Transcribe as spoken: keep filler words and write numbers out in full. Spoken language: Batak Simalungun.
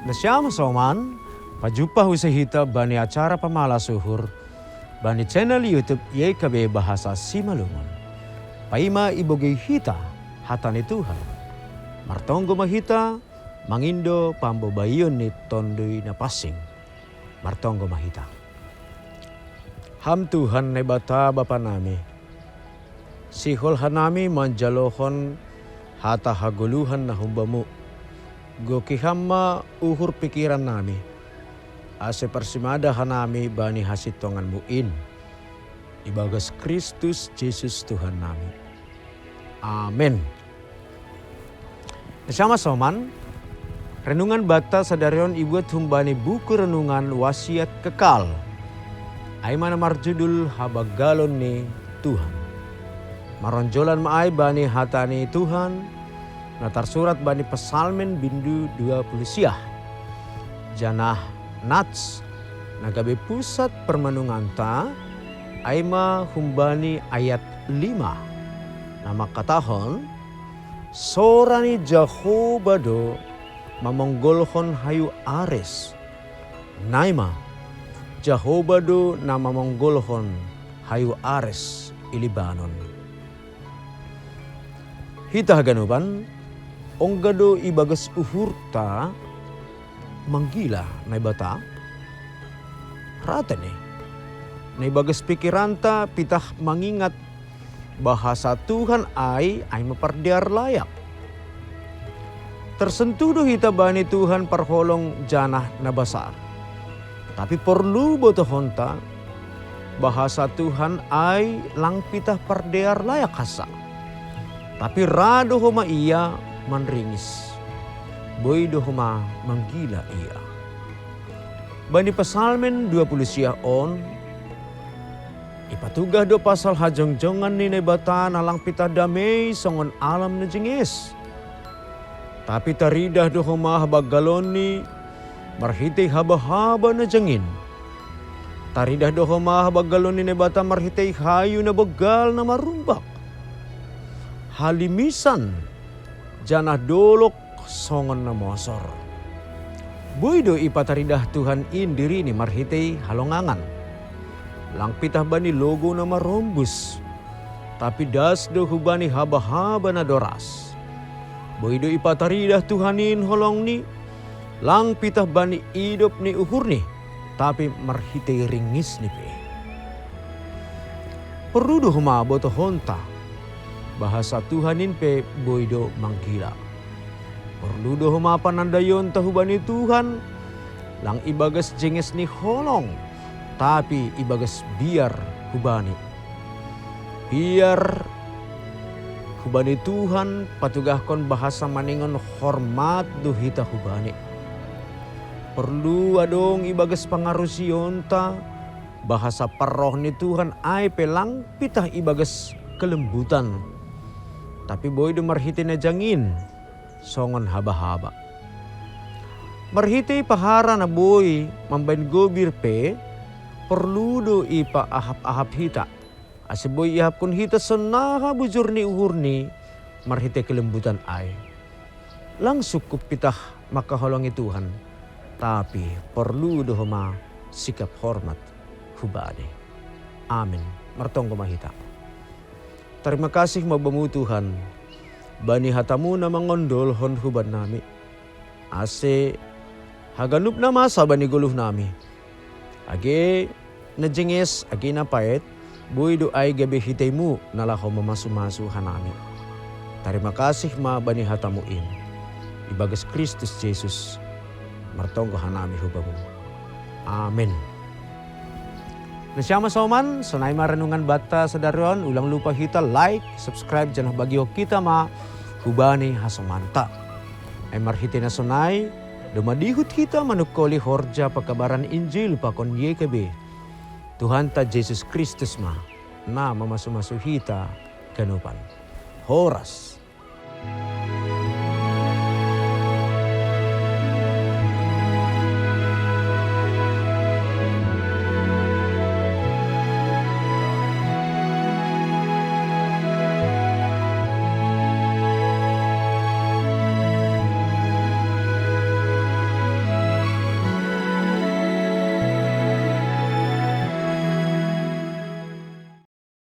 Nasiam soman, pajumpa husi hita bani acara pamalas uhur bani channel YouTube Y K B Bahasa Simalungun. Paima ibogei hita hata ni Tuhan. Martonggo ma hita mangindo pambobaion ni Tonduy Napansing. Martonggo ma hita. Ham Tuhan Naibata Bapa nami, sihol hanami manjalohon hata hagoluhan na humbamu. Goki Ham ma uhur pikiran nami, ase parsimada hanami bani hasintonganmu in. Ibagas Kristus Jesus Tuhan nami. Amen. Nasiam soman, renungan banta sadari on ibuat humbani buku renungan Wasiat Kekal. Ai ma na marjudul Habanggalon ni Tuhan. Maronjolan ma ai bani hata ni Tuhan, na tarsurat bani Psalmen bindu dua puluh siah. Janah nats na gabe pusat parmanunganta, ai ma humbani ayat lima, na mangkatahon, Sora ni Jahowa do mamonggolhon hayu ares. Naima, Jahowa do na mamonggolhon hayu ares i Libanon. Hita haganupan, ongga do ibagas uhurta manggila Naibata? Ra tene. Na ibagas pikiranta pitah mangingat bahasa Tuhan ai, ai ma pardear layak. Tarsentuh do hita bani Tuhan parholong janah na basar. Tapi porlu botohonta, bahasa Tuhan ai lang pitah pardear layak hansa. Tapi ra do homa Ia manringis. Boi do homa manggila Ia. Bani Psalmen dua puluh siah on, ipatugah do pasal hajongjongan ni Naibata na lang pitah damei songon alam na jenges. Tapi taridah do homa habanggalonNi marhitei habahaba na jangin. Taridah do homa habanggalon ni Naibata marhitei hayu na banggal na marumbak, halimisan, janah dolok songon na mosor. Boi do ipataridah Tuhan in diriNi marhitei halongangan. Lang pitah bani logou na marombus, tapi das do hubani habahaba na doras. Boi do ipataridah Tuhan in holongNi, lang pitah bani idop ni uhurNi, tapi marhitei ringisNi pe. Porlu do homa botohonta, bahasa Tuhan in pe boi do manggila. Porlu do homa panandaionta hubani Tuhan, lang ibagas jenges ni holong, tapi ibagas biar hubani. Biar hubani Tuhan patugahkon bahasa maningon hormat do hita hubani. Porlu adong ibagas pangarusionta, bahasa parroh ni Tuhan ai pe lang pitah ibagas kelembutan, tapi boi do marhitei na jangin, songon habahaba. Marhitei pahara na boi mambahen gobir pe, porlu do ipaahap-ahap hita, ase boi iahapkon hita sonaha bujur ni uhurNi marhitei kelembutan ai. Lang sungkup pitah mangkaholongi Tuhan, tapi porlu do homa sikap hormat hubani. Amin. Martonggo ma hita. Tarima kasih ma Bamu Tuhan, bani hataMu na mangondolhon hubannami, ase haganup na masa bani goluhnami, age na jenges age na paet, boi do ai gabe hiteiMu na laho mamasu-masu hanami. Tarima kasih ma bani hataMu in. Ibagas Kristus Jesus martonggo hanami hu Bamu. Amin. Nasiam soman, sonai ma renungan banta sadari on. Ulang lupa hita like, subscribe, janah bagihon hita ma hubani hasomanta. Ai marhitei na sonai, domma dihut hita manungkoli horja pakabaran Injil pakon Y K B. Tuhanta Jesus Kristus ma na mamasu-masu hita ganupan. Horas.